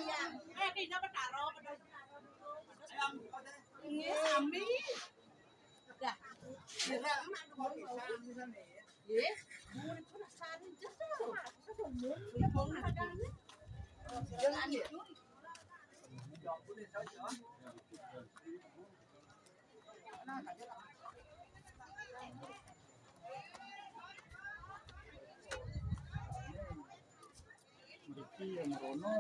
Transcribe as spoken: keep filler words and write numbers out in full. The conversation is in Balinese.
Eh, kena bertaruh. Ini sami. Dah. Kira anak dua bisa. Nggih. Murid pun sari jes to. Ya, wong adane. Jangan ya. Mriki ya merono.